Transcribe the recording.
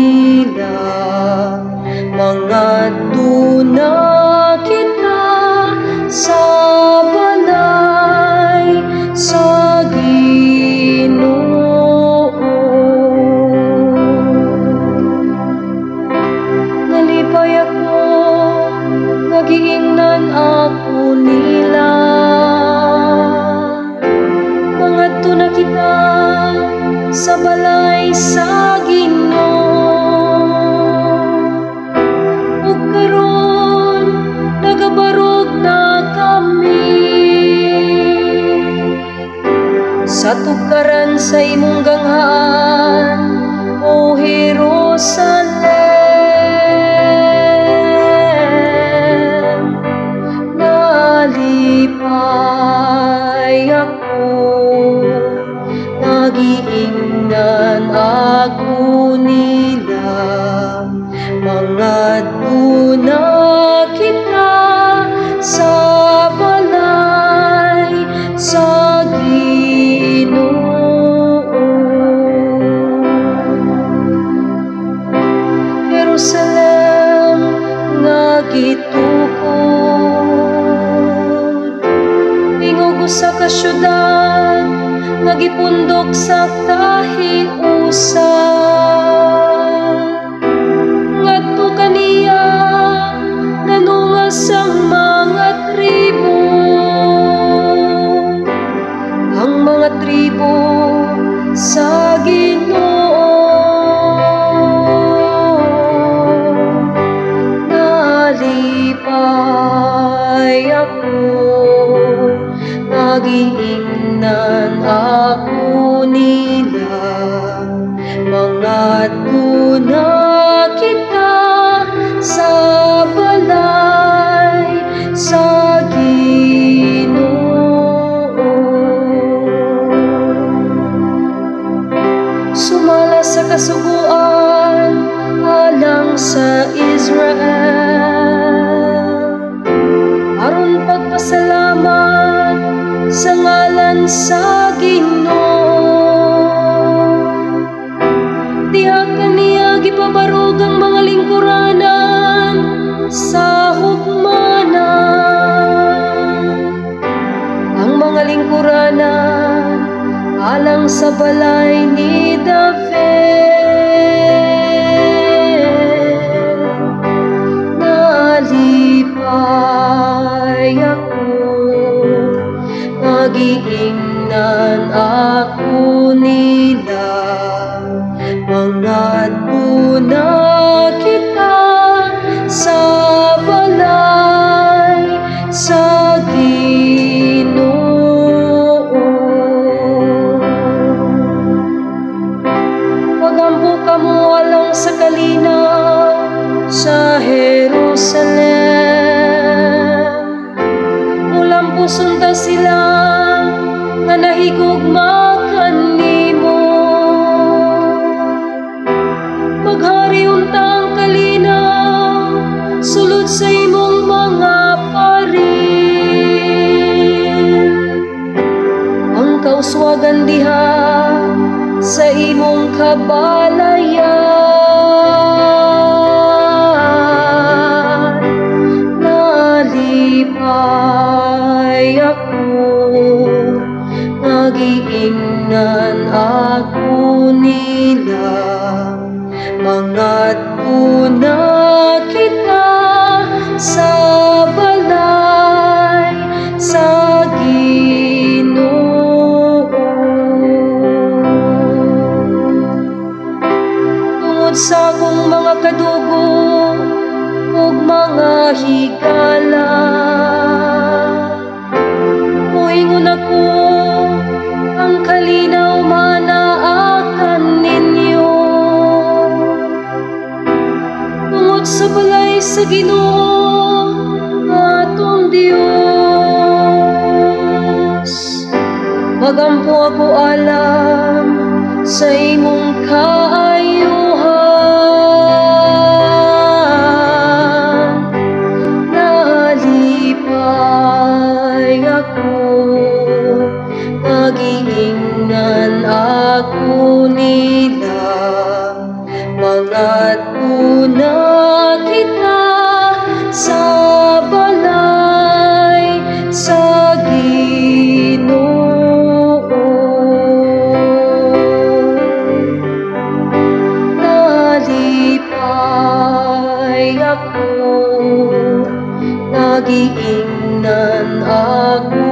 nila. Mangadto na kita sa balay sa Ginoo. Nalipay ako nga giingnan ako nila. Mangadto na kita sa balay sa Ginoo. Ug karon nagabarog na kami sa tugkaran sa imong ganghaan, O Jerusalem. Nalipay ako nga giingnan ako nila. Mangadto na kita sa balay sa Ginoo. Jerusalem nga gitukod, ingog usa ka syudad nga gipundok sa kahiusan. Ngadto kaniya nanungas ang mga tribo, ang mga tribo sa Ginoo. Nalipay ako nga giingnan ako nila. Mangadto na kita sa balay sa Ginoo. Sumala sa kasuguan alang sa Israel, aron pagpasalamat sa ngalan sa Ginoo. Diha kaniya gipabarog ang mga lingkuranan sa hukmanan, ang mga lingkuranan alang sa balay ni David. Nalipay ako nga giingnan ako nila. Mangadto na kita sa balay sa Ginoo. Pagampo kamo alang sa kalinaw sa Jerusalem. Mulampo unta sila nga nahigugma kanimo. Maghari unta ang kalinaw sulod sa imong mga paril. Ang kauswagan diha sa imong kabalayan. Nalipay ako nga giingnan ako nila. Mangadto na kita sa balay sa Ginoo. Tungod sa akong mga kadugo ug mga higala, moingon ako, ang kalinaw manaakan ninyo. Tungod sa balay sa Ginoo atong Dios, magampo ako alang sa imong kaayuhan. Nalipay ako nga giingnan ako nila. Mga Adto na kita sa balay sa Ginoo. Nalipay ako, nagiingnan ako.